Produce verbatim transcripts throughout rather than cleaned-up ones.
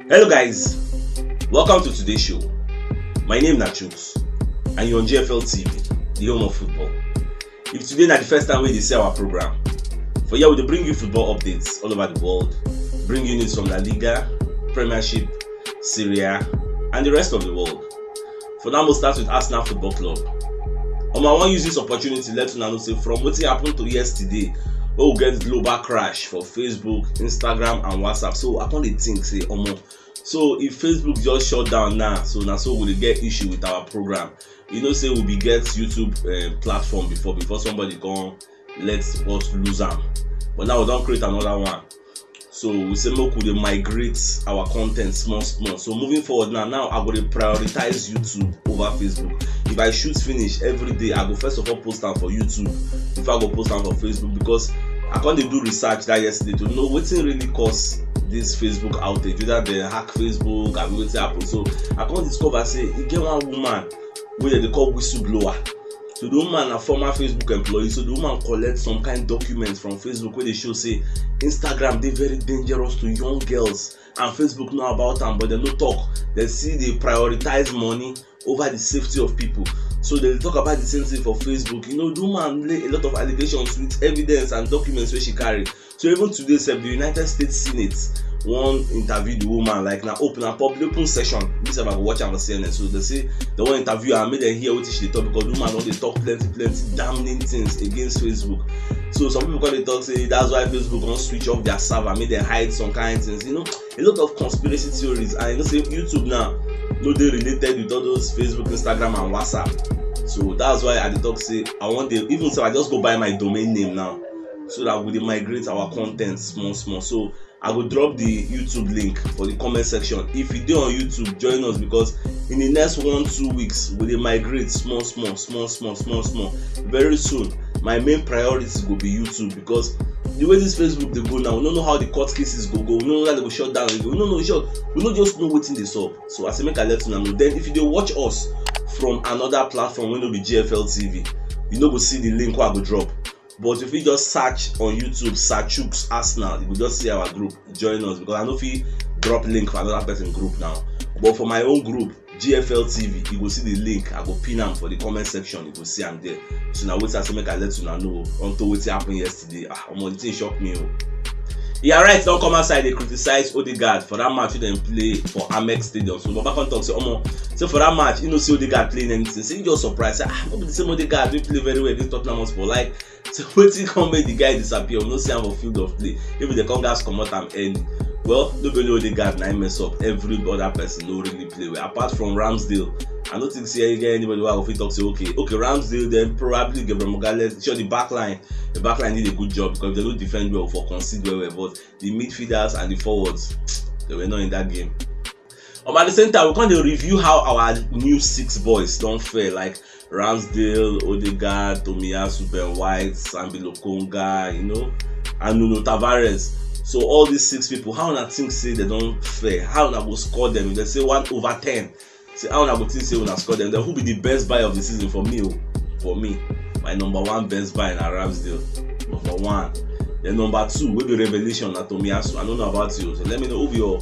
Hello guys, welcome to today's show. My name na Chuks and you're on G F L T V, the home of football. If today na the first time wey you dey see our program, for here we dey bring you football updates all over the world, bring you news from La Liga, Premiership, Serie A and the rest of the world. For now, we'll start with Arsenal Football Club. Omo, I wan use this opportunity let una know say from wetin happen to yesterday, wey we get global crash for Facebook, Instagram and WhatsApp. So I come dey think say, omo, so if Facebook just shut down now, so na so we dey get issue with our program. You know say we be get YouTube uh, platform before before somebody come let us lose am, but now we don create another one. So we say make we dey migrate our content small small. So moving forward now, now I go dey prioritize YouTube over Facebook. If I shoot finish every day, I go first of all post am for YouTube before I go post am for Facebook, because I come dey do research that yesterday to know wetin really cause this Facebook outage, whether dem hack Facebook, abi wetin happen. So I come discover say e get one woman wey dem dey call whistleblower. So the woman na former Facebook employee. So the woman collect some kind documents from Facebook wey dey show say Instagram dey very dangerous to young girls, and Facebook know about am, but dem no talk. Dem still dey prioritize money over the safety of people. So dem dey talk about the same thing for Facebook. You know, the woman lay a lot of allegations with evidence and documents wey she carry. So even today sef, the United States Senate wan interview the woman, like, na open, na public open session. Me sef, I go watch am for C N N. So dem say dem wan interview her, make dem hear wetin she dey talk, because the woman don dey talk plenty plenty damning things against Facebook. So some people come dey talk say that's why Facebook wan switch off their server, make dem hide some kind things. You know, a lot of conspiracy theories, and you know say YouTube now no dey related with all those Facebook, Instagram and WhatsApp. So that's why I dey talk say I wan dey, even sef I just go buy my domain name now, so that we dey migrate our content small small. So I go drop the YouTube link for the comment section. If you dey on YouTube, join us, because in the next one two weeks we dey migrate small small small small small small. Very soon my main priority go be YouTube, because the way this Facebook dey go now, we no know how the court cases go go. We no know whether dem go shut down again. We no know, in short, we no just know wetin dey sup. So I say make I let una know. Then if you dey watch us from another platform wey no be G F L T V, you no go see the link wey I go drop. But if you just search on YouTube, Sir Chuks Arsenal, you go just see our group. Join us, because I no fit drop link for another person group now. But for my own group, G F L T V, you go see the link. I go pin am for the comment section. You go see am there. So na wetin I say make I let una know unto wetin happen yesterday. Ah, omo, the thing shock me o. Yeah, right, don come outside dey criticize Odegaard for that match wey dem play for Amex Stadium. So Baba come talk say, omo, say for that match, you know, see Odegaard playing anything. Say he just surprised. Say, ah, no be the same Odegaard wey play very well against Tottenham Hotspur. Like, so wetin come make the guy disappear? We no see am for field of play. Maybe dem come gas comot am early. Well, no be only Odegaard na him mess up. Every other person no really play well, apart from Ramsdale. I no think say e get anybody wey I go fit talk say, okay, okay, Ramsdale, then probably Gabriel Magalhaes. Sure, the back line, the back line did a good job, because dem no defend well for concede well well, but the midfielders and the forwards, they were not in that game. Um, at the same time, we come dey review how our new six boys don fare, like Ramsdale, Odegaard, Tomiyasu, Ben White, Sambi Lokonga, you know, and Nuno Tavares. So all these six people, how una think say dem don fare? How una go score dem? If dem say one over ten, say how una go think say una score dem? Then who be the best buy of the season for me? Oh, for me, my number one best buy na Ramsdale, number one. Then number two, wey be revelation, na Tomiyasu. I no know about you, so let me know who be your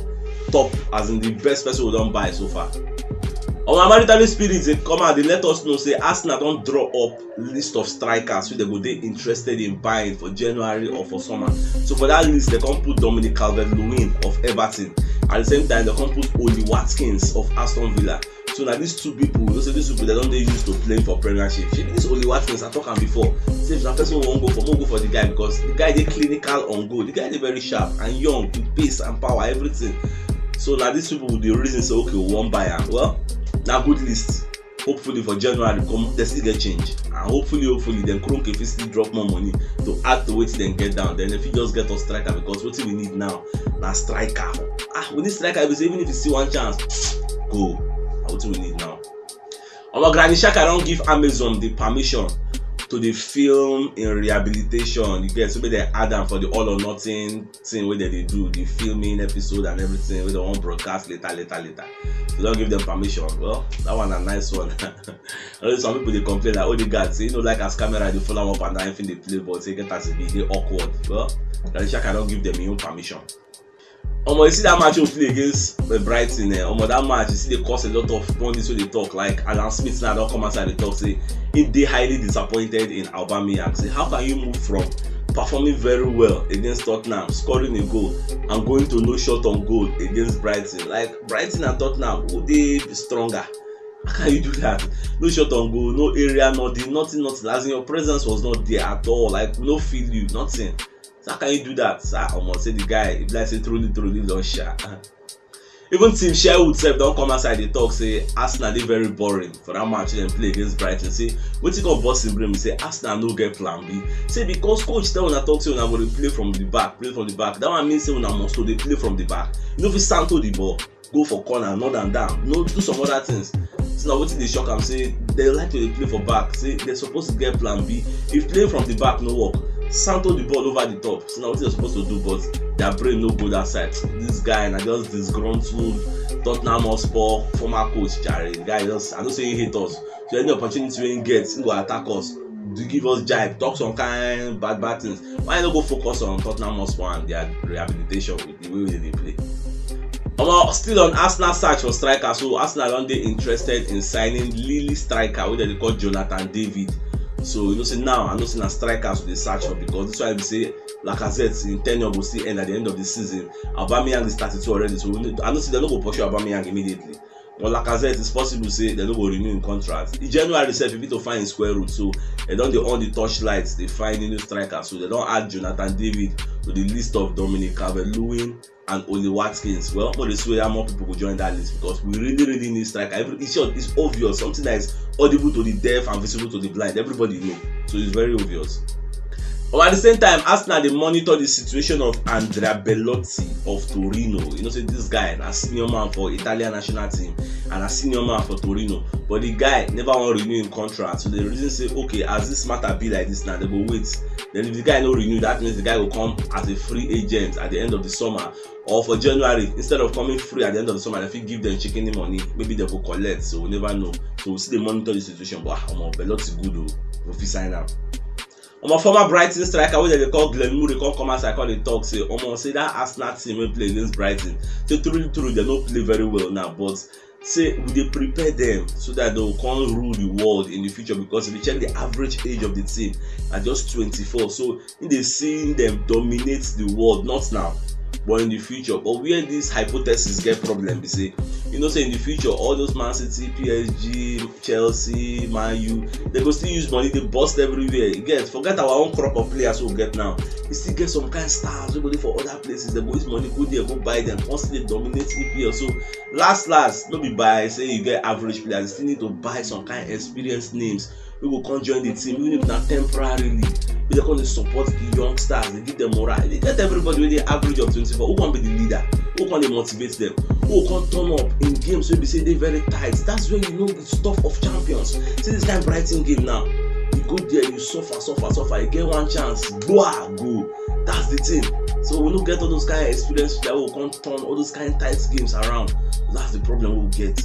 top, as in the best person we don buy so far. Our Maritali Spirits dey come out, dey let us know say Arsenal don draw up list of strikers wey dem go dey interested in buying for January or for summer. So for that list, dem come put Dominic Calvert-Lewin of Everton. At the same time, dem come put Ollie Watkins of Aston Villa. So na these two people, you know say these people, dem don dey used to playing for Premiership. Shebi this Ollie Watkins, I talk am before, say if na person we wan go for, make we go for the guy, because the guy dey clinical on goal. The guy dey very sharp and young, with pace and power, everything. So na these people we dey reason say, okay, we wan buy am. Well, na good list. Hopefully for January come, dem still get change, and hopefully, hopefully, then Kroenke fit still drop more money to add to wetin dem get down. Then dem fit just get us striker, because wetin we need now na striker. Ah, we need striker, because even if you see one chance, go. Na wetin we need now. Our Granit Xhaka don give Amazon the permission to dey film in rehabilitation. You get, so make dem add am for the All or Nothing thing wey dem dey do, the filming episode and everything wey dem wan broadcast later, later, later. So dem don give dem permission. Well, that one na nice one. I know some people dey complain like, Odegaard, say he no like as camera dey follow am up and down, everything dey play, but say get as e be, e dey awkward. Well, Granit Xhaka don give dem im own permission. Omo, you see that match we play against uh, Brighton, eh? Omo, that match, you see, they cause a lot of pundits wey dey talk. Like Alan Smith now don come outside dey talk say he dey highly disappointed in Aubameyang. Say, how can you move from performing very well against Tottenham, scoring a goal, and going to no shot on goal against Brighton? Like, Brighton and Tottenham, who dey stronger? How can you do that? No shot on goal, no area, nothing, nothing, nothing. As in, your presence was not there at all. Like, we no feel you, nothing. So how can you do that? Sir, omo, say the guy, e be like say truly, truly don sha. Even Tim Sherwood sef don come outside dey talk say Arsenal dey very boring for that match dem play against Brighton. Say wetin come burst him brain be say Arsenal no get plan B. Say because coach tell una talk say una go dey play from the back, play from the back. That one mean say una must to dey play from the back. You no fit santo the ball, go for corner, nod am down, no, do some other things. So na wetin dey shock am say they like to dey play for back. Say they suppose to get plan B. If playing from the back no work, santo the ball over the top. So na wetin they suppose to do, but their brain no go that side. This guy na just disgruntled Tottenham Hotspur former coach, jare. The guy just, I know say he hate us. So any opportunity wey he get, he go attack us. To give us jibe, talk some kind bad bad things. Why no go focus on Tottenham Hotspur and their rehabilitation with the way wey they dey play? Omo, still on Arsenal search for striker, so Arsenal don dey interested in signing Lille striker wey dem dey call Jonathan David. So you know say now, I know say na strikers we dey search for, because this one be say Lacazette, him tenure go still end at the end of the season. Aubameyang is thirty-two already, so we need, I know say dem no go pursue Aubameyang immediately. But Lacazette, it's possible say dem no go renew him contract. In January sef, e fit to find him square root, so dem don dey on the torchlight, dey find new striker. So dem don add Jonathan David to the list of Dominic Calvert-Lewin and Ollie Watkins. Well, make we dey see whether more people go join that list, because we really, really need striker. Every, it's sure, it's obvious, something that is audible to the deaf and visible to the blind. Everybody know, so it's very obvious. But at the same time, Arsenal dey monitor the situation of Andrea Belotti of Torino. You know say this guy na senior man for Italian national team and na senior man for Torino, but the guy never wan renew him contract. So they reason say, okay, as this matter be like this now, they go wait. Then if the guy no renew, that means the guy go come as a free agent at the end of the summer, or for January, instead of coming free at the end of the summer, they fit give them chicken money. Maybe they go collect, so we never know. So we still dey monitor the situation. But ah, omo, Belotti good o, we fit sign am. Omo, former Brighton striker wey dem dey call Glenn Murray come come outside come dey talk say, omo, say that Arsenal team wey play against Brighton, say truly, truly, they no play very well now, but say we dey prepare them so that they will come rule the world in the future, because if you check the average age of the team, na just twenty-four. So he dey see them dominate the world, not now, but in the future. But where this hypothesis get problem be say, you know say in the future, all those Man City, P S G, Chelsea, Man U, they go still use money, they bust everywhere. You get, forget our own crop of players we get now. We still get some kind stars wey go dey for other places. They go use money go there, go buy them, constantly dominate E P L. So last last, no be by say you get average players, you still need to buy some kind experienced names wey go come join the team, even if na temporarily, wey dey come dey support the youngsters, dey give them morale. They get everybody wey dey average of twenty-four. Who come be the leader? Who come dey motivate them? Who come turn up in games wey be say dey very tight? That's when you know the stuff of champions. See this kind Brighton game now. You go there, you suffer, suffer, suffer. You get one chance, go ah, go. That's the thing. So we no get all those kind of experience that will come turn all those kind of tight games around. That's the problem we get.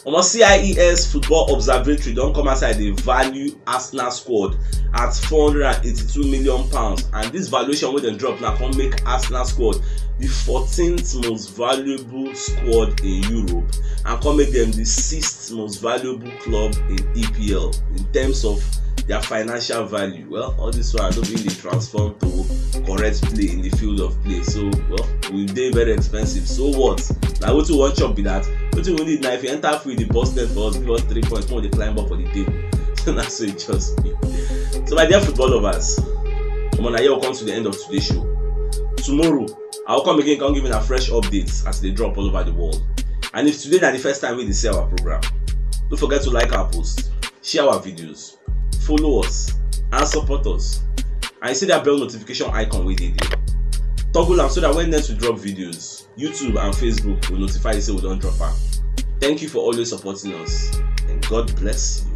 Omo, C I E S Football Observatory don come outside dey value Arsenal squad at four hundred and eighty-two million pounds, and this valuation wey dem drop now come make Arsenal squad the fourteenth most valuable squad in Europe and come make them the sixth most valuable club in E P L in terms of their financial value. Well, all this one no be dey transform to correct play in the field of play. So, well, we dey very expensive. So what? Na wetin we wan chop be that? Wetin we need na if you enter free, the boss net for us, give us three points, make we dey climb up for the table. So na so e just be. So my dear football lovers, omo, na here we come to the end of today's show. Tomorrow, I will come again, come give una fresh updates as they drop all over the world. And if today na the first time wey you dey see our program, don't forget to like our post, share our videos, follow us, and support us. And you see that bell notification icon wey dey there. Toggle am so that when next we drop videos, YouTube and Facebook will notify you say we don drop am. Thank you for always supporting us, and God bless you.